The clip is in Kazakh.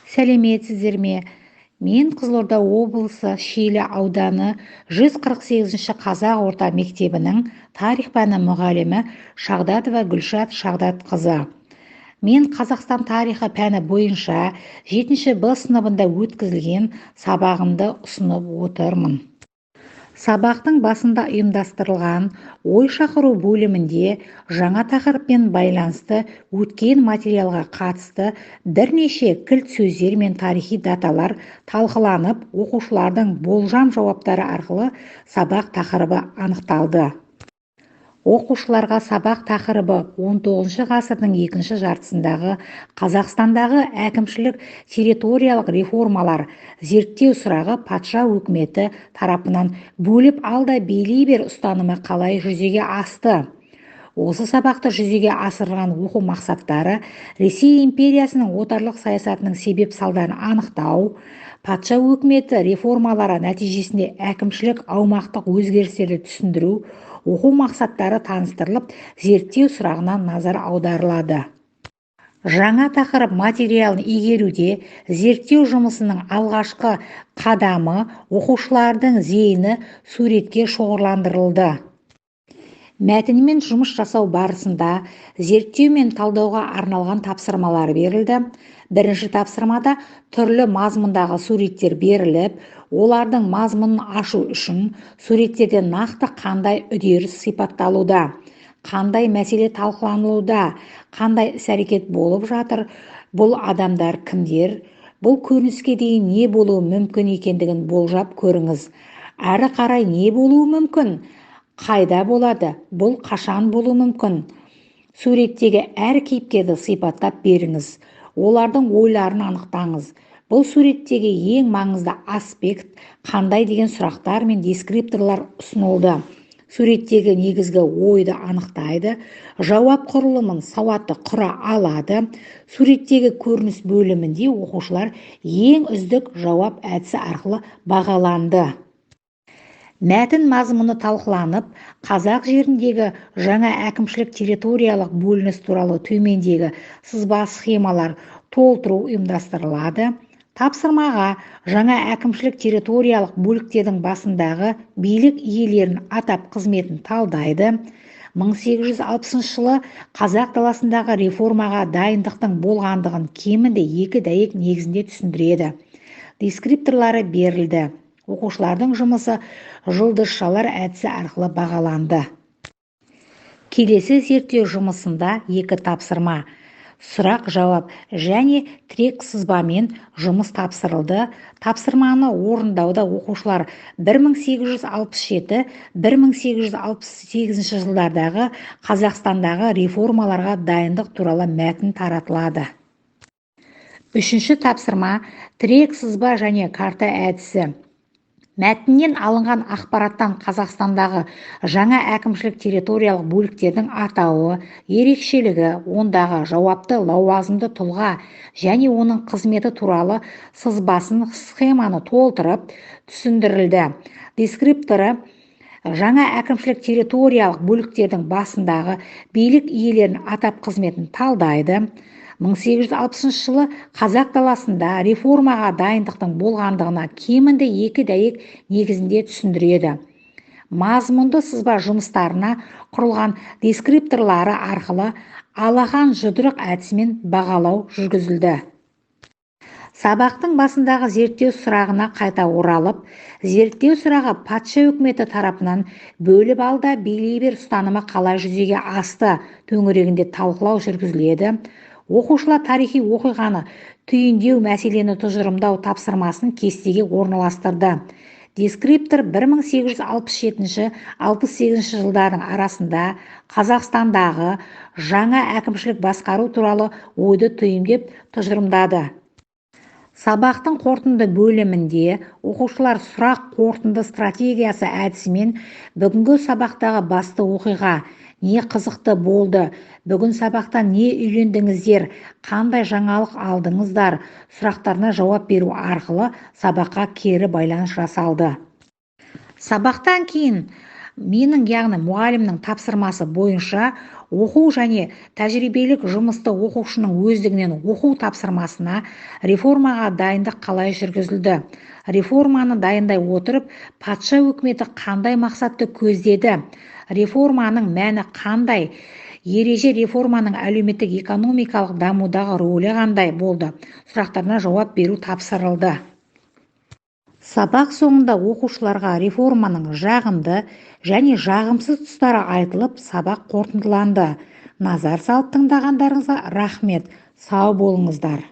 Сәлеметсіздер ме? Мен Қызылорда облысы Шиелі ауданы 148 қазақ орта мектебінің тарих пәні мұғалімі Шағдатова Гүлшат Шағдатқызы. Мен Қазақстан тарихы пәні бойынша 7 Б сыныбында өткізілген сабағымды ұсынып отырмын. Сабақтың басында ұйымдастырылған ой шақыру бөлімінде жаңа тақырыппен байланысты өткен материалға қатысты бірнеше кілт сөздер мен тарихи даталар талқыланып, оқушылардың болжам жауаптары арқылы сабақ тақырыбы анықталды. Оқушыларға сабақ тақырыбы 19 ғасырдың екінші жартысындағы Қазақстандағы әкімшілік территориялық реформалар, зерттеу сұрағы патша өкіметі тарапынан бөліп ал да билей бер ұстанымы қалай жүзеге асты. Осы сабақты жүзеге асырылған оқу мақсаттары: Ресей империясының отарлық саясатының себеп салдарын анықтау, патша өкіметі реформалары нәтижесінде әкімшілік аумақтық өзгерістерді түсіндіру. Оқу мақсаттары таныстырылып, зерттеу сұрағына назар аударылады. Жаңа тақырып материалын игеруде зерттеу жұмысының алғашқы қадамы оқушылардың зейіні суретке шоғырландырылды. Мәтінмен жұмыс жасау барысында зерттеу мен талдауға арналған тапсырмалар берілді. Бірінші тапсырмада түрлі мазмұндағы суреттер беріліп, олардың мазмұнын ашу үшін суреттерде нақты қандай үдеріс сипатталуда, қандай мәселе талқыланылуда, қандай іс-әрекет болып жатыр, бұл адамдар кімдер, бұл көрініске дейін не болуы мүмкін екендігін болжап көріңіз, әрі қарай не болуы мүмкін, қайда болады, бұл қашан болуы мүмкін. Суреттегі әр кейіпкерді сипаттап беріңіз, олардың ойларын анықтаңыз. Бұл суреттегі ең маңызды аспект қандай деген сұрақтар мен дескрипторлар ұсынылды. Суреттегі негізгі ойды анықтайды, жауап құрылымын сауатты құра алады. Суреттегі көрініс бөлімінде оқушылар ең үздік жауап әдісі арқылы бағаланды. Мәтін мазмұны талқыланып, қазақ жеріндегі жаңа әкімшілік территориялық бөлініс туралы төмендегі сызба схемалар толтыру ұйымдастырылады. Тапсырмаға жаңа әкімшілік территориялық бөліктердің басындағы билік иелерін атап қызметін талдайды. 1860 жылы қазақ даласындағы реформаға дайындықтың болғандығын кемінде екі дәйек негізінде түсіндіреді. Дескрипторлары берілді. Оқушылардың жұмысы жұлдызшалар әдісі арқылы бағаланды. Келесі зерттеу жұмысында екі тапсырма, сұрақ-жауап және тірек сызбамен жұмыс тапсырылды. Тапсырманы орындауда оқушылар 1867-1868 жылдардағы Қазақстандағы реформаларға дайындық туралы мәтін таратылады. Үшінші тапсырма тірек сызба және карта әдісі. Мәтіннен алынған ақпараттан Қазақстандағы жаңа әкімшілік территориялық бөліктердің атауы, ерекшелігі, ондағы жауапты лауазымды тұлға және оның қызметі туралы сызбасын схеманы толтырып түсіндірілді. Дескрипторы жаңа әкімшілік территориялық бөліктердің басындағы билік иелерін атап қызметін талдайды. 1860 жылы қазақ даласында реформаға дайындықтың болғандығына кемінде екі дәйек негізінде түсіндіреді. Мазмұнды сызба жұмыстарына құрылған дескрипторлары арқылы алақан жұдырық әдісімен бағалау жүргізілді. Сабақтың басындағы зерттеу сұрағына қайта оралып, зерттеу сұрағы патша өкіметі тарапынан бөліп ал да билей бер ұстанымы қалай жүзеге асты төңірегінде талқылау жүргізіледі. Оқушылар тарихи оқиғаны түйіндеу, мәселені тұжырымдау тапсырмасын кестеге орналастырды. Дескриптор 1867-68 жылдардың арасында Қазақстандағы жаңа әкімшілік басқару туралы ойды түйіндеп тұжырымдады. Сабақтың қорытынды бөлімінде оқушылар сұрақ қорытынды стратегиясы әдісімен бүгінгі сабақтағы басты оқиға, не қызықты болды, бүгін сабақтан не үйрендіңіздер, қандай жаңалық алдыңыздар сұрақтарына жауап беру арқылы сабаққа кері байланыс жасалды. Сабақтан кейін менің, яғни мұғалімнің тапсырмасы бойынша Оқу және тәжірибелік жұмысты оқушының өздігінен оқу тапсырмасына реформаға дайындық қалай жүргізілді? Реформаны дайындай отырып, патша өкіметі қандай мақсатты көздеді? Реформаның мәні қандай? Ереже реформаның әлеуметтік экономикалық дамудағы рөлі қандай болды? Сұрақтарына жауап беру тапсырылды. Сабақ соңында оқушыларға реформаның жағымды және жағымсыз тұстары айтылып, сабақ қорытындыланды. Назар салып тыңдағандарыңызға рахмет. Сау болыңыздар.